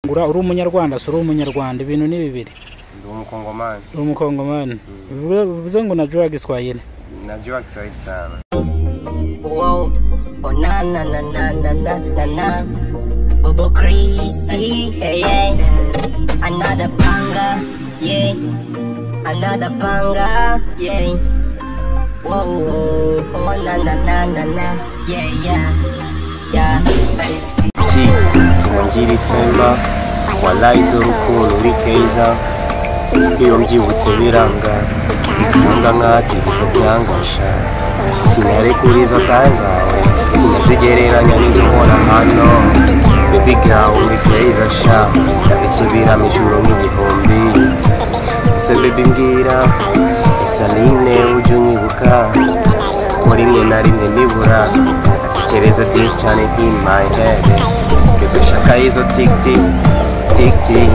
Uri umunyarwanda si uri umunyarwanda, ibintu ni bibiri. Ndi umukongomani. Uri umukongomani. Bivuze ngo unajua Kiswahili? Najua Kiswahili sana. Wow, oh na na na na na na na na. Bobo crazy, yeah, yeah. Another banger, yeah. Another banger, yeah. Whoa, oh na na na na na, yeah, yeah, yeah. Tuongiri femba wallahi urukundo uri keza iyo mbyibutse biranga bikanga nkatekereza byangasha sinarekura izo zawe sinazigereranya n'izo mbona hano baby girl uri keza sha ndabisubira mu ijuru nk'igihumbi ese baby mbwira Saline ujya unyibuka ko rimwe na rimwe nibura natekereza byinshi cyane in my head baby shaka izo tik tik tik tik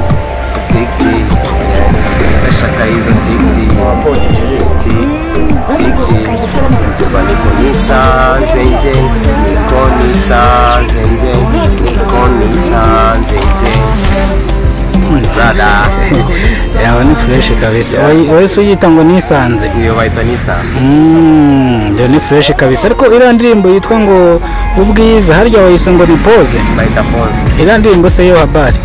tik tik shaka izo tik tik tik tik tik ndumva niko nisanze nje niko nisanze nje niko nisanze nje brother. Yawe ni fresh kabisa. Wese uyita ngo nisanze. Niyo bayita nisanze. Ndio ni fresh kabisa. Ariko iriya ndirimbo yitwa ngo ubwiza harya wayise ngo ni pose. Bayita pose. Iriya ndirimbo se yo habari.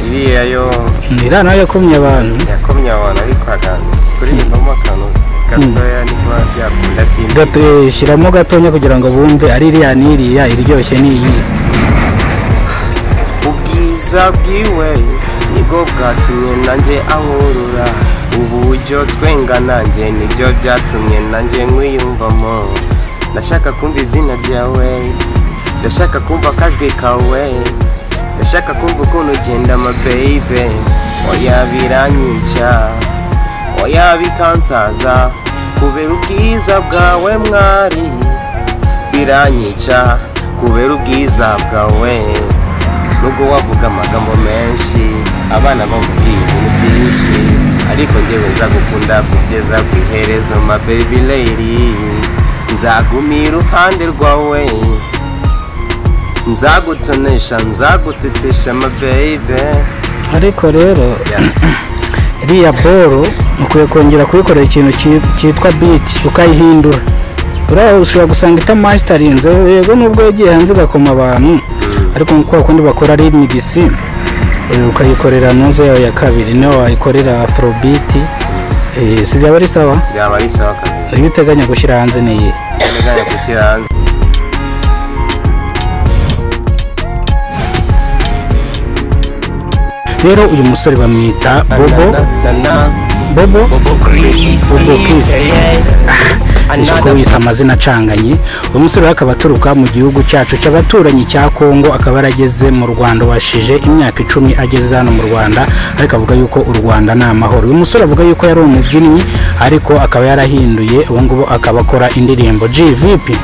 Iriya yo iriya nayo yakomye abantu. Yakomye abantu ariko akantu kuririmbamo akantu gatoya niko byakunda simbi. Gato shyiramo gatonya kugira ngo bumve ari iriya n'iriya iryoshye ni iyi. Ubwiza bwiwe nibwo bwatumye nanjye ankurura uburyo twenga nanjye nibyo byatumye nanjye nkwiyumvamo ndashaka kumva izina ryawe ndashaka kumva akajwi kawe ndashaka kumva ukuntu ugenda ma baby oya biranyica oya bikansaza kubera ubwiza bwawe mwari biranyica kubera ubwiza bwawe nubwo wavuga amagambo menshi abana bavuga ibintu byinshi ariko njyewe nzagukunda kugeza ku iherezo ma baby lady nzaguma iruhande rwawe nzagutonesha nzagutetesha ma baby. Ariko rero iriya boro ukwiye kongera kuyikorera ikintu cyitwa beat ukayihindura. Ushobora gusanga itamastarinze yego nubwo yagiye hanze igakoma abantu ariko nkuko kundi bakora remix ukayikorera nuze yawe ya kabiri niyo wayikorera afrobeat si byaba ari sawa? Byaba ari sawa kabisa. Iyo uteganya gushyira hanze ni iyihe? Uteganya gushyira hanze rero uyu musore bamwita Bobo Bobo Bobo Chris. Niko wise amazina acanganye. Uyu musore akaba aturuka mu gihugu cyacu cy'abaturanyi cya Kongo akaba yarageze mu Rwanda washije imyaka 10 ageze hano mu Rwanda ariko avuga yuko u Rwanda ni amahoro. Uyu musore avuga yuko yari umubyinnyi ariko akaba yarahinduye ubu ngubu akaba akora indirimbo. GVP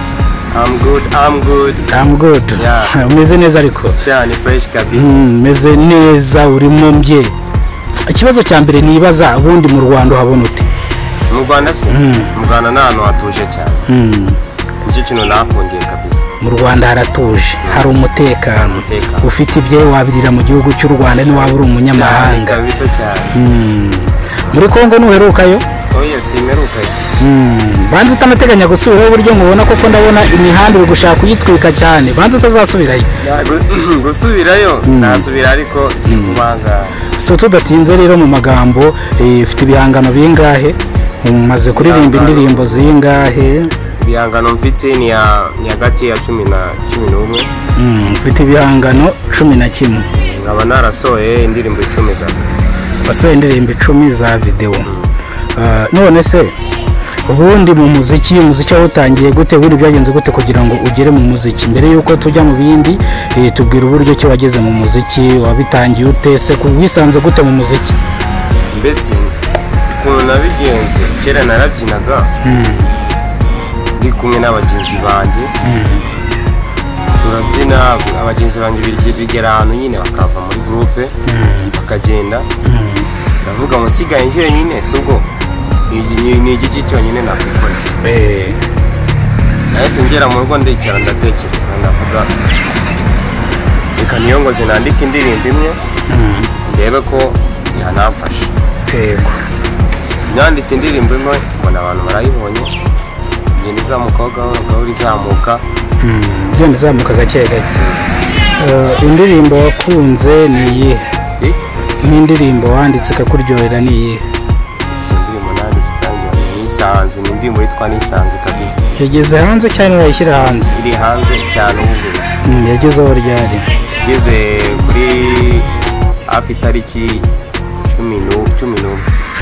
I'm good, I'm good. I'm good. Yeah. Umeze neza ariko? Sha ni fresh kabisa. Meze neza urimo mbye. Ikibazo cya mbere nibaza ubundi mu Rwanda uhabona ute? Mu Rwanda se? Mu Rwanda nta hantu hatuje cyane. Nicyo kintu nakundiye kabisa. Mu Rwanda haratuje, hari umutekano. Ufite ibyo wabirira mu gihugu cy'u Rwanda ni waba uri umunyamahanga. Kabisa cyane. Muri Kongo nuherukayo? Oya simerukayo. Banza utanateganya gusubirayo uburyo nkubona koko ndabona imihanda iri gushaka kuyitwika cyane. Banza utazasubirayo. Gusubirayo nasubira ariko sikubanga. So tudatinze rero mu magambo ufite ibihangano bingahe? Umaze kuririmba indirimbo zingahe? Ibihangano mfite ni hagati ya 10 na 11. Mfite ibihangano 11. Nkaba narasohoye indirimbo 10 za video. Wasohoye indirimbo 10 za video. None se ubundi mu muziki wawutangiye gute? Ubundi byagenze gute kugira ngo ugere mu muziki? Mbere yuko tujya mu bindi tubwira uburyo ki wageze mu muziki, wabitangiye ute se, wisanze gute mu muziki? Mbese ukuntu nabigenze kera narabyinaga ndi kumwe n'abagenzi banjye turabyina abagenzi banjye bigera ahantu nyine bakava muri groupe bakagenda ndavuga ngo nsigaye njyenyine si ubwo ni igiki cyonyine nakwikorera. Nahise ngera mu rugo ndicara ndatekereza ndavuga reka niyongoze nandike indirimbo imwe Ndebe ko yanamfasha. Yego. Nanditse indirimbo imwe mbona abantu barayibonye, igenda izamuka gahoro gahoro izamuka. Igenda izamuka gake gake. Indirimbo wakunze ni iyihe? Nk'indirimbo wanditse ikakuryohera ni iyihe? Indirimbo nanditse kandi nisanze, ni indirimbo yitwa Nisanze kabisa. Yageze hanze cyane urayishyira hanze? Iri hanze cyane ubu. Yagezeho ryari? Igeze kuri hafi itariki 11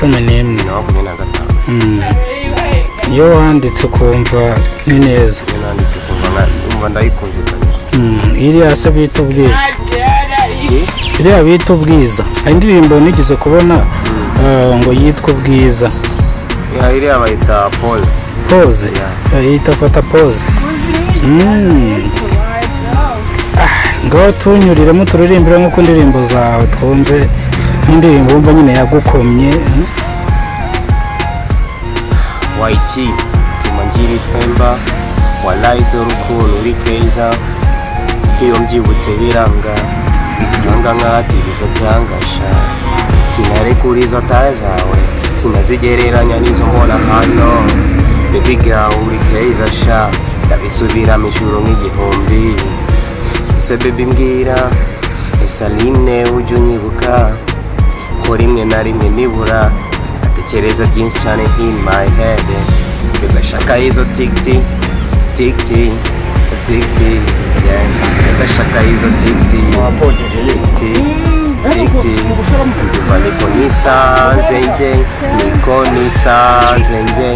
11 2025. Iyo wanditse ukumva ni neza. Iyo nanditse ukumva numva ndayikunze kabisa. Iriya se bita Ubwiza. Iriya bita Ubwiza. Hari indirimbo nigeze kubona ngo yitwa Ubwiza. Iriya bayita Pose. Pose? Yita fata pose. Ngaho tunyuriremo turirimbire nk'uko indirimbo zawe twumve nk'indirimbo wumva nyine yagukomye. YT tuma ngira ifemba wallahi dore ukuntu uri keza, iyo mbyibutse biranga bikanga nkatiriza byangasha, sinarekura izo taye zawe sinazigereranya n'izo mbona hano, baby girl uri keza sha ndabisubiramo inshuro nk'igihumbi. Ese baby mbwira, ese Aline ujya unyibuka ko rimwe na rimwe nibura atekereza byinshi cyane in my head, bigashaka izo tikti tikti tikti, bigashaka izo tikti tikti tikti, ndumva niko nisanze nje, niko nisanze nje,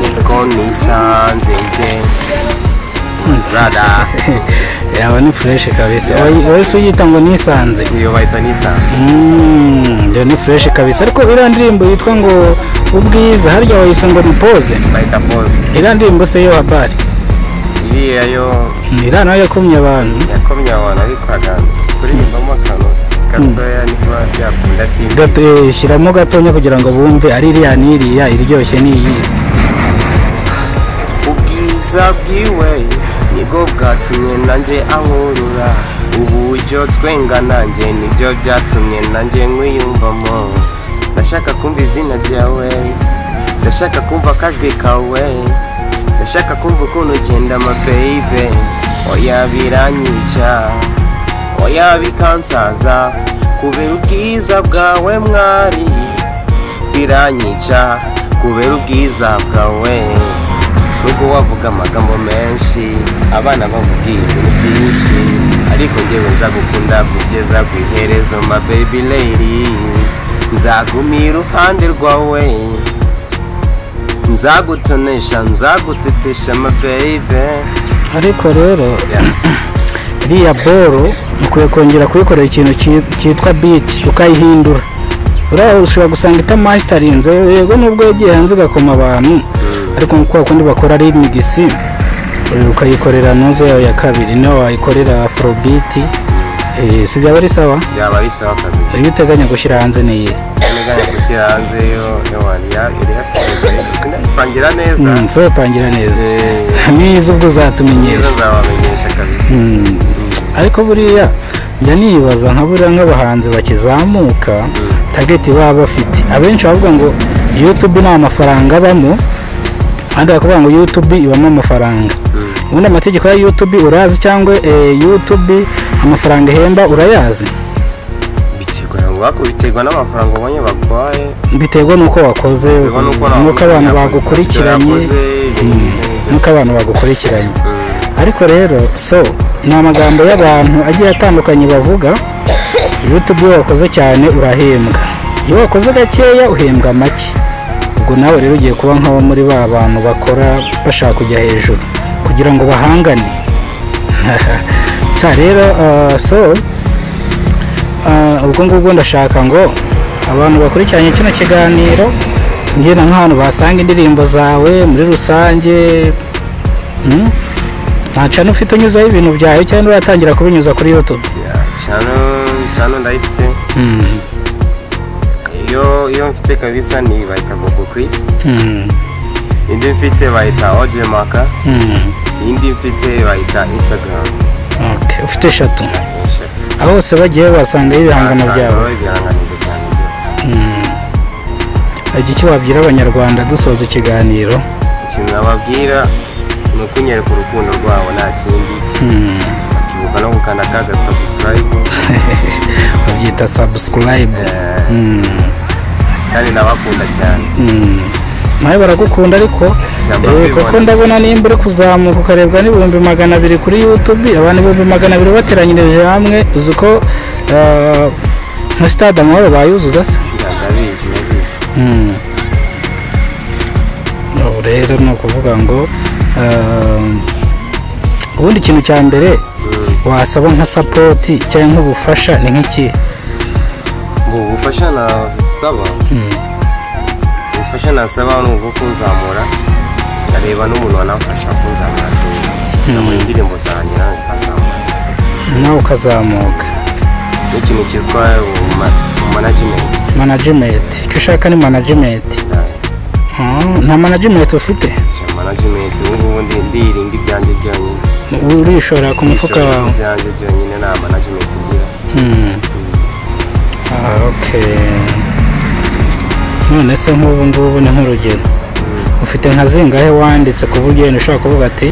niko nisanze nje. Brother. Yaba ni fresh kabisa. Wese uyita ngo Nisanze. Iyo bayita Nisanze. Iyo ni fresh kabisa. Ariko iriya ndirimbo yitwa ngo Ubwiza harya wayise ngo ni Pose? Bayita Pose. Iriya ndirimbo se yo habari? Iriya yo iriya nayo yakomye abantu. Yakomye abantu ariko aganze. Kuririmbamo akantu gatoya niba byakunda simbi. Gato shyiramo gatonya kugira ngo bumve ari iriya n'iriya iryoshye n'iyi. Ubwiza bwiwe nibwo bwatumye nanjye ankurura, uburyo twenga nanjye nibyo byatumye nanjye nkwiyumvamo. Ndashaka kumva izina ryawe, ndashaka kumva akajwi kawe, ndashaka kumva ukuntu ugenda ma baby. Oya biranyica, oya bikansaza, kubera ubwiza bwawe mwari, biranyica kubera ubwiza bwawe. Nubwo wavuga amagambo menshi, abana bavuga ibintu byinshi, ariko njyewe nzagukunda kugeza ku iherezo ma baby lady. Nzaguma iruhande rwawe, nzagutonesha, nzagutetesha ma baby. Ariko rero iriya boro ukwiye kongera kuyikorera ikintu cyitwa beat ukayihindura. Uriya ushobora gusanga itamasitarinze, yego nubwo yagiye hanze igakoma abantu, ariko nkuko kundi bakora remix ukayikorera nuze yawe ya kabiri, niyo wayikorera afrobeat, si byaba ari sawa? Byaba ari sawa kabisa. Iyo uteganya gushyira hanze ni iyihe? Nteganya gushyira hanze yo sinayipangira neza. Sinayipangira neza. Niza ubwo uzatumenyesha. Niza nzabamenyesha kabisa. Ariko buriya njya nibaza nka buriya nk'abahanzi bakizamuka target baba bafite, abenshi bavuga ngo YouTube nta mafaranga abamo, abandi bakavuga ngo YouTube ibamo amafaranga. Ubundi amategeko ya YouTube urazi cyangwa YouTube amafaranga ihemba urayazi? Biterwa n'amafaranga ubonye baguhaye, biterwa n'uko wakoze, n'uko abantu bagukurikiranye, n'uko abantu bagukurikiranye. Ariko rero so ni amagambo y'abantu agiye atandukanye bavuga. YouTube iyo wakoze cyane urahembwa, iyo wakoze gakeya uhembwa make. Ubwo nawe rero ugiye kuba nk'abo muri ba bantu bakora bashaka kujya hejuru kugira ngo bahangane. Rero so ubwo ngubwo ndashaka ngo abantu bakurikiranye kino kiganiro ngena nk'ahantu basanga indirimbo zawe muri rusange. Nta channel ufite unyuzaho ibintu byawe cyangwa uratangira kubinyuza kuri YouTube? Channel ndayifite. Iyo mfite kabisa ni bayita Bobo Chris. Indi mfite bayita Audio Maka. Indi mfite bayita Instagram. Okay, ufite eshatu. Aho hose bagiye basangayo ibihangano byawe. Ibihangano byanjye byose. Iki wabwira abanyarwanda dusoza ikiganiro? Ikintu nababwira ni ukunyereka urukundo rwabo, nta kindi. Bakibuka no gukanda ka subscribe. Babyita subscribe. Kandi ndabakunda cyane. Nawe baragukunda ariko kuko ndabona nimba uri kuzamuka ukarebwa n'200,000 kuri YouTube, abantu 200,000 bateranyirije hamwe, uzi ko nka stade Amahoro bayuzuza se? Ndabizi. Rero ni ukuvuga ngo ubundi ikintu cya mbere wasaba nka sapoti cyangwa nk'ubufasha ni nk'iki? Ubufasha nasaba, ubufasha nasaba ni ubwo kunzamura, nkareba n'umuntu wanamfasha kunzamura, tuzamura indirimbo zanjye nawe nkazamura, nawe ukazamuka. N'ikintu cyitwa management. Management, icyo ushaka ni management. Nta management ufite? Management ubu ngubu ndirinda ibyanjye byonyine. Urishora ku mufuka wawe? Ibyanjye byonyine, nta management ngira. Okay. None se nk'ubu ngubu ni nk'urugero ufite nka zingahe wanditse ku buryo ushobora kuvuga ati